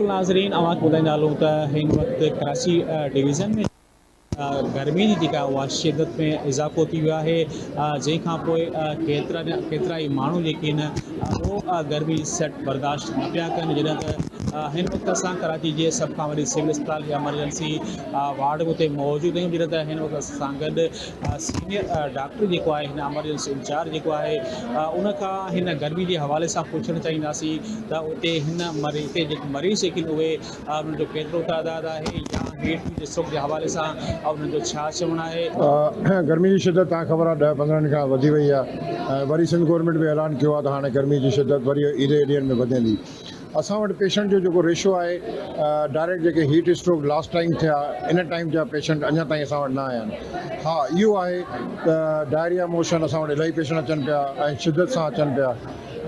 ناظرين اوهان کي ٻڌائيندا هلون ته هن وقت ڪراچي ڊويزن ۾ گرمي جي جيڪا اها شدت ۾ اضافو ٿي ويو آهي جنهن کان پوء ڪيترا ڪيترا ئي ماڻهو جيڪي آهن اهو گرمي جي سٽ برداشت نه پيا ڪن جڏهن ته هن وقت اسان ڪراچي جي سڀ کان وڏي سول اسپتال جي ايمرجنسي وارڊ ۾ اتي موجود آهيون جڏهن ته هن وقت اسان گڏ سينيئر ڊاڪٽر جيڪو آهي هن ايمرجنسي انچارج جيڪو آهي ان کان هن گرمي جي حوالي سان پڇڻ چاهينداسين ته اتي هن اتي جيڪي مريض جيڪي آهن اهي انهن جو ڪيترو تعداد آهي يا هيٽ ويو اسٽروڪ جي حوالي سان انهن جو ڇا چوڻ آهي. گرمي جي شدت تان خبر آهي ڏهه پندرهن ڏينهن کان وڌي وئي آهي ۽ وري سنڌ گورنمينٽ به اعلان ڪيو آهي ته هاڻي گرمي جي شدت وري عيد جي ڏينهن ۾ وڌندي. اسان وٽ پيشنٽ جو جيڪو ريشو آهي ڊائريڪٽ جيڪي هيٽ اسٽروڪ لاسٽ ٽائيم ٿيا ان ٽائيم جا پيشنٽ اڃا تائين اسان وٽ نه آيا آهن ها اهو آهي ته ڊائريا موشن اسان وٽ الاهي پيشنٽ اچن پيا ۽ شدت سان اچن پيا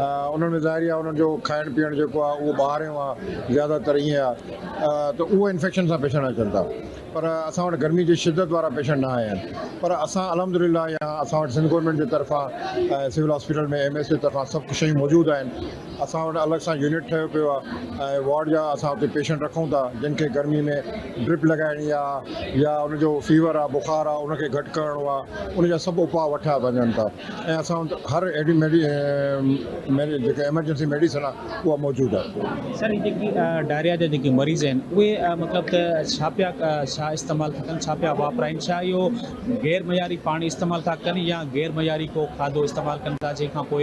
انهن ۾ ظاهري آهي انهن جو کائڻ پيئڻ جيڪو آهي اهو ٻاهريون آهي زياده تر ائين آهي ته اهو انفيڪشن سان پيشنٽ اچن ٿا پر اسان وٽ گرمي جي شدت وارا پيشنٽ نه آيا آهن پر اسان الحمد لله يا اسان وٽ سنڌ گورنمينٽ جي طرفان ۽ سول هاسپيٽل ۾ ايم ايس جي طرفان سڀ شيون موجود آهن اسان وٽ الڳ سان يونٽ ٺهيو پيو آهي ۽ وارڊ جا اسان اتي پيشنٽ رکون ٿا جن کي گرمي ۾ ڊرپ لڳائڻي آهي يا ان جو فيور آهي بخار آهي ان کي گهٽ ڪرڻو آهي ان جا سڀ اپاء وٺيا وڃن ٿا ۽ اسان وٽ هر اهڙي جيڪا ايمرجنسي ميڊيسن آهي اها موجود آهي. سر هي جيڪي ڊائريا جا جيڪي مريض آهن اهي مطلب ته ڇا پيا ڇا استعمال ٿا ڪن ڇا پيا واپرائن ڇا اهو غير معياري پاڻي استعمال ٿا ڪن يا غير معياري ڪو کاڌو استعمال ڪن ٿا جنهن کان پوء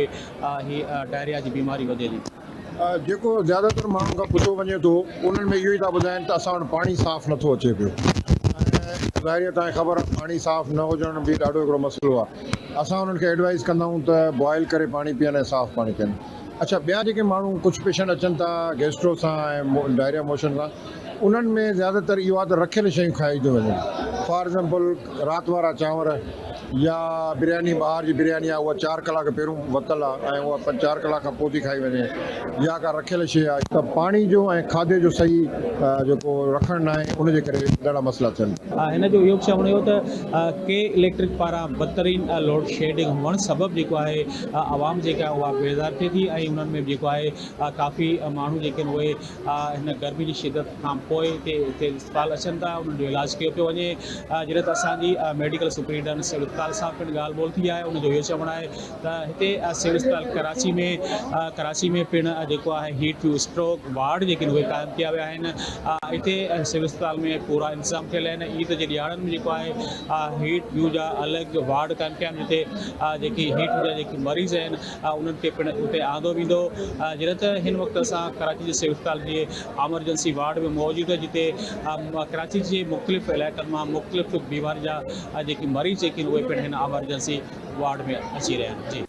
هي ڊائريا جي بيماري وڌي ٿي. جيڪو زياده تر ماڻهن کان پڇيو وڃي ٿو انهن ۾ اهو ئي ٿا ٻڌائين ته اسان وٽ پاڻي صاف نٿو اچي پيو ۽ ظاهري آهي توهان کي خبر آهي پاڻي صاف نه هجڻ به ڏاڍو هڪڙو مسئلو آهي اسان انهن کي ايڊوائز ڪندا آهيون ته بوائل ڪري پاڻي پيئن ۽ صاف پاڻي پيئن اڇا ٻيا جيڪي ماڻهو ڪجهه پيشنٽ اچن ٿا گيسٽرو سان ۽ ڊائريا موشن سان انهن ۾ زياده تر اهو آهي ته رکيل شيون کائي ٿيون وڃن فار ايگزامپل رات وارا چانور يا برياني ٻاهر جي برياني آهي اها چار ڪلاڪ پهريون ورتل آهي ۽ اها چار ڪلاڪ کان پوء ٿي کائي وڃي يا ڪا رکيل شيء آهي ته پاڻي جو ۽ کاڌي جو صحيح جيڪو رکڻ ناهي ان جي ڪري ڏاڍا مسئلا ٿين ٿا. هن جو اهو به چوڻ هيو ته ڪي اليڪٽرڪ پاران بدترين لوڊ شيڊنگ هئڻ سبب جيڪو آهي عوام جيڪا اها بيزار ٿئي ٿي ۽ انهن ۾ به جيڪو آهي ڪافي ماڻهو جيڪي آهن اهي هن گرمي جي شدت کان پوء هتي هتي اسپتال اچن ٿا انهن جو علاج ڪيو پيو وڃي جڏهن ته اسان جي ميڊيڪل سپرنٽينڊنٽ سول اسپتال سان پڻ ڳالهه ٻولهه ٿي آهي ان جو اهو چوڻ آهي ته هتي سول اسپتال ڪراچي ۾ ڪراچي ۾ پڻ جيڪو آهي هيٽ ويو اسٽروڪ وارڊ جيڪي اهي قائم ڪيا ويا آهن هتي سول اسپتال ۾ پورا انتظام ٿيل آهن عيد جي ڏيهاڙن ۾ جيڪو آهي هيٽ ويو جا الڳ وارڊ قائم ڪيا آهن جتي جيڪي هيٽ ويو جا جيڪي مريض آهن انهن کي پڻ اتي آندو ويندو جڏهن ته هن وقت اسان ڪراچي جي سول اسپتال جي ايمرجنسي وارڊ ۾ موجود آهي جتي ڪراچي جي مختلف علائقن مان مختلف بيمارين جا جيڪي مريض جيڪي آهن اهي پڻ هن ايمرجنسي وارڊ ۾ اچي رهيا آهن جي.